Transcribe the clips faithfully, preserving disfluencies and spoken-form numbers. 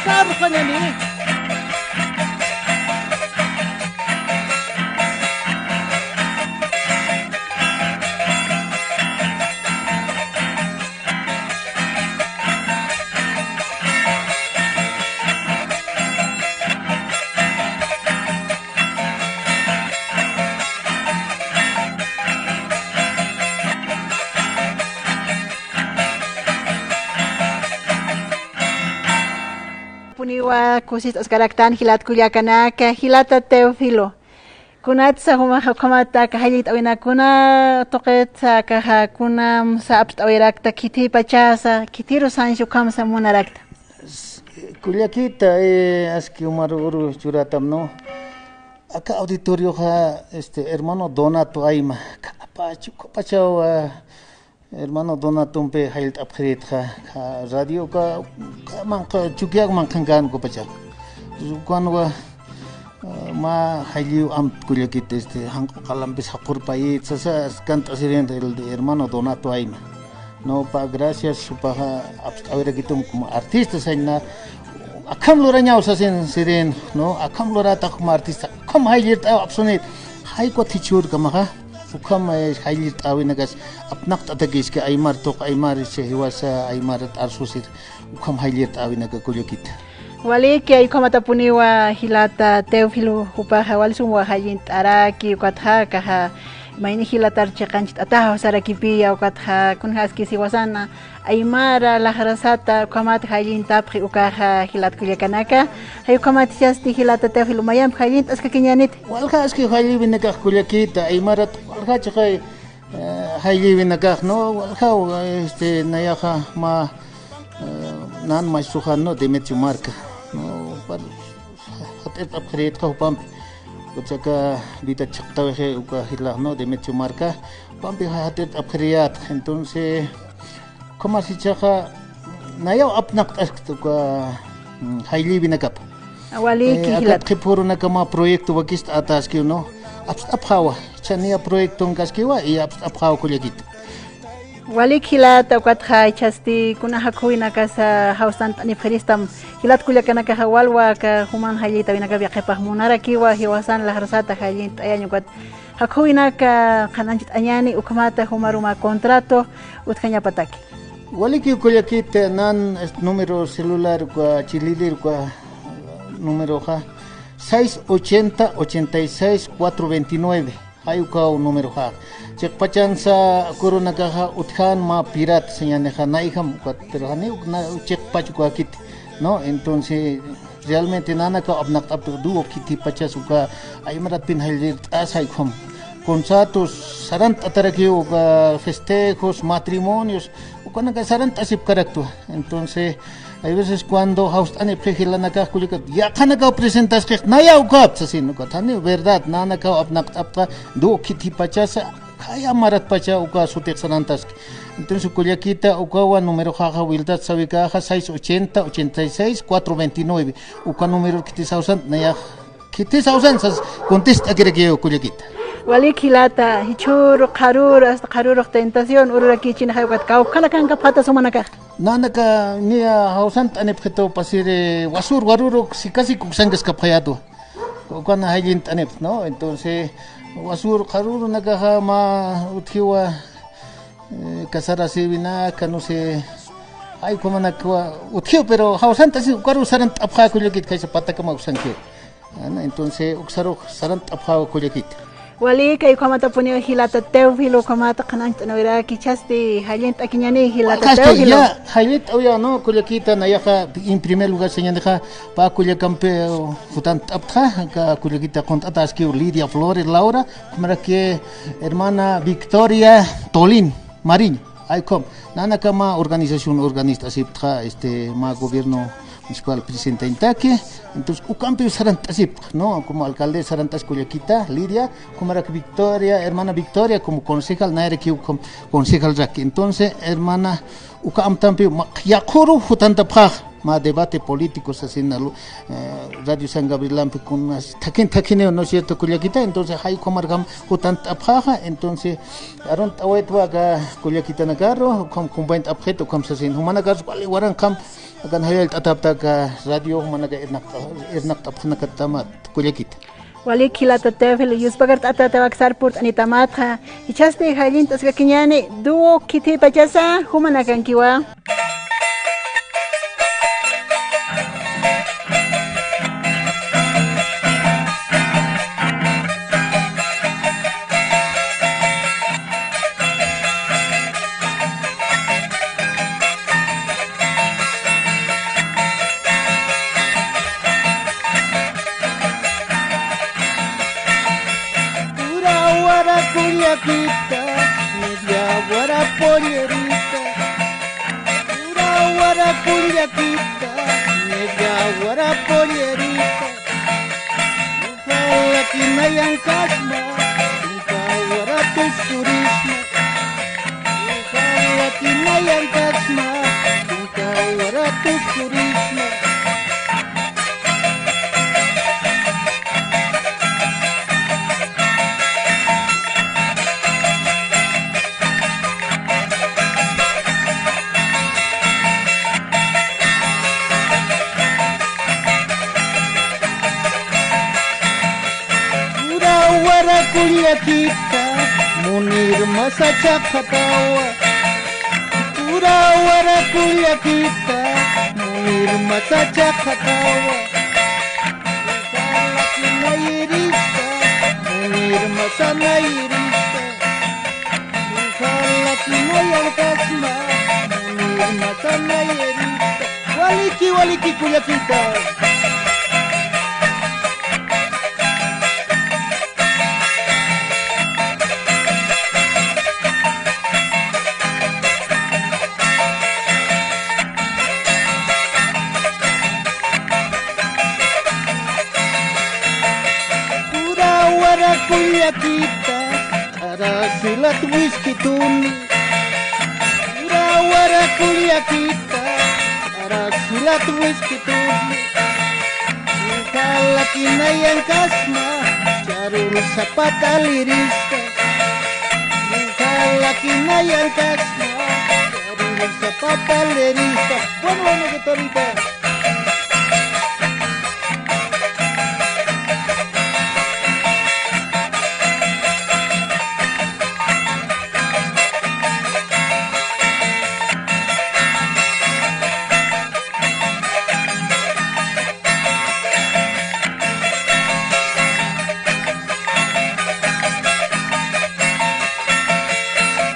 Arqañani. Puniwa kusist'askaraktan jilat kullakanaka, jilata Teófilo. Kunatsa juma, ukhamat aka jallit'awinakuna tuqitsa akaxa kunamsa apst'awirakta khithipachasa, khithiru sansi ukhamsa munarakta. Kullakita, eh, aski umaru uru churatam, ¿no? Aka auditorioxa, este, hermano Donato Ayma, k'apachu, k'apachaw, ah, hermano Donatompi jallt'apxiritxa, ja, radioka, ka manqa, Chukiyaw manqhankan ukapacha. Ukanwa, ah, mä jalliw ampt kullakit, este, janq'u qalampis jaqurpayit, sasa, kant'asirin el de hermano Donato Ayma. No, pa, gracias, jupaxa apst'awirakitum como artista, sañna, akham lurañaw sasin sirin, no, akham luratax como artista, ukham jallirt'aw apsunit, jay ukat jichhürkamaxa, ukham, eh, jallirt'äwinakas, apnaqt'atakiski aymar tuq, aymar, este, jiwasa, aymar t'arsusir, ukham jallirt'äwinaka kullakita. Waliki, ukhamatapuniwa jilata Teófilo, jupaxa wal sumwa jallint'araki, ukatxa akaxa mayni jilatar chiqancht'ataw sarakipiya, ukatxa kunjaski siwasana aymara laxrasata, ukhamat jallintapxi ukaxa jilat kullakanaka, jay ukhamat jichhasti jilata Teófilo, mayamp jallint'askakiñäniti. Walja aski jalliwinakax kullakita, aymarat walja chiqay, eh, jalliwinakax, ¿no? Waljaw, este, nayaxa mä, eh, nan maysruxan, ¿no? Demetrio Marca, ¿no? Pal-, jat'irt'apxiritxa jupampi. Uchaka vida chiqtawixi uka jilax, ¿no? Demetrio Marca, jupampi jat'irt'apxiriyätxa. Entonces, ukhamas jichhaxa, nayaw apnaqt'askta uka, mm, jallïwinakapa. Waliki, eh, jilata. Akat qhipürunaka mä proyecto wakist'atäskiw, ¿no? Apst'apxäwa, jichha niya proyectonkaskiwa, y apst'apxäwa kullakita. Waliki jilata, ukatxa jichhasti kuna jakhüwinakasa jawsant'anipxiristam, jilat kullakanakaxa walwa aka juman jallïtawinakap yaqhipax munarakiwa, jiwasan laxrasata jallint'ayañ ukat jakhüwinaka qhanancht'añäni, ukhamata jumaru mä contrato utjañapataki. Waliki kullakita, nan, este, número celular uka, chililir uka, eh, numeroxa, seis ochenta, ochenta y seis, cuatro veintinueve. Jay ukaw numeroxa. Chiqpachansa kurunakaxa utjan mä pirata sañänixa, nayjam ukat, pero janiw uk na, chiqpach ukakiti, ¿no? Entonces, realmente nanakaw apnaqt'apxi, dúo khithipachas uka aymaratpin jallirt'asa ukham. Conciertos sarant'atarakiw uka, festejos, matrimonios, ukanaka sarant'asipkaraktwa. Entonces, hay veces cuando jawst'anipxi jilanakax kullakat, yaqhanakaw presentasqix, nayaw ukapta sasin, ukat janiw verdad, nanakaw apnaqt'apxta, dúo khithipachasa, khaya maratpacha uka sutix sarantaski. Entonces, kullakita, ukawa numeroxaxa, wiltat sawikäxa, seis ochenta, ochenta y seis, cuatro veintinueve. Uka numeror khitis jawsant, nayax khitis jawsant sas contest'akirakiw kullakita. Waliki jilata, jichhüru, qharüru, hasta qharürux tentación ururakichini, jay ukat kawkhanakankapxäta sumanakax. Nanaka niya jawsant'anipxitu pasiri, wasür warüruk, si casi uksankaskapxayätwa. Ukan jallint'anipxta, ¿no? Entonces, wasür qharürunakaxa mä utjiwa, eh, casarasïwinaka, no sé, jay ukhamanakwa utjiw, pero jawsant'asi ukaru sarant'apxä kullakit, khaysa patakama uksankiw. Ana, entonces, uksarux sarant'apxäwa kullakit. Waliki, ukhamatapuniw jilata Teófilo, ukhamat qhanancht'anïwiraki, jichhasti jallint'akiñäni jilata Teófilo. Ya, jallint'awiyä, ¿no? Kullakita, nayaxa, en primer lugar, sañänixa, pä kullakampi, eh, jutant'apxta, aka kullakita qunt'atäskiw Lidia Flores Laura, ukhamaraki hermana Victoria Tolín Mariño. Jay ukham, nanaka mä organización organist'asipxta, este, mä gobierno municipal presidentantaki, entonces, ukampiw sarant'asipxta, ¿no? Como alcalde sarant'as kullakita, Lidia, ukhamaraki Victoria, hermana Victoria, como concejal, nayarakiw ukham concejalraki. Entonces, hermana, uka amtampiw, mä, yaqhüru jutantapxäxa, mä debate político sasin, eh, Radio San Gabrielampi kunas, thakhin, thakhiniw, ¿no es cierto, kullakita? Entonces, jay ukhamarjam jutantapxäxa, entonces, arunt'awaytwa aka kullakitanakaru, ukham compañt'apxit, ukham sasin, jumanakar wali waranqam, Akan jallallt'atäpta aka radio, jumanaka irnaqt'a-, irnaqt'apxanakatamat kullakita. Walik jilata Teófilo, yuspakart'atätaw aka sarpurt'anitamatxa, jichhasti jallallt'askakiñäni, dúo khithipachasa, jumanakankiwa. Pura wara kullakita, media wara pollerita. Pura wara kullakita, media wara pollerita. Ojalá que nayankasma, tunka wara tusurisma. Ojalá que nayankasma, tunka wara tusurisma. Pura wara kullakita, munir masa chaqatawa. Pura wara kullakita, munir masa chaqatawa. Ojalá que nayirista, munir masa nayirista. Ojalá que nayankasma, munir masa nayirista. Waliki, waliki, kullakita. Pura wara kullakita, arasulat wiskituni. Pura wara kullakita, arasulat wiskituni. Ojalá que nayankasma, charul sapata lirista. Ojalá que nayankasma, charul sapata lirista. Bueno, bueno, guitarrita.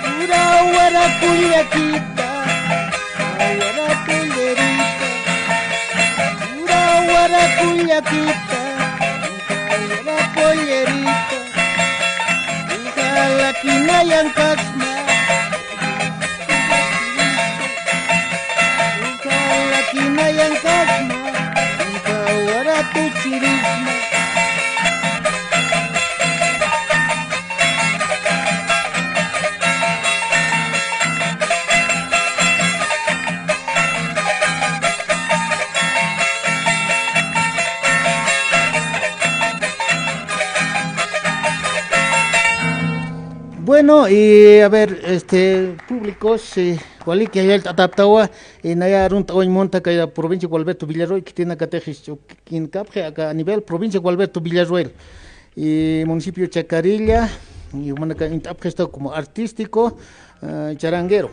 Pura wara kullakita, wara pollerita. Pura wara kullakita, wara pollerita. Ojalá que nayankasma. Ojalá que nayankasma, tunka wara tusurisma. Bueno, y a ver, este, públicos, eh, waliki jallallt'atäptawa, eh, naya arunt'awañ munta aka provincia Gualberto Villarroel, khitinakatix jichhürukinkapxi aka a nivel provincia Gualberto Villarroel, y municipio Chacarilla, y jumanakax uñt'apxistu como artístico, eh, charanguero.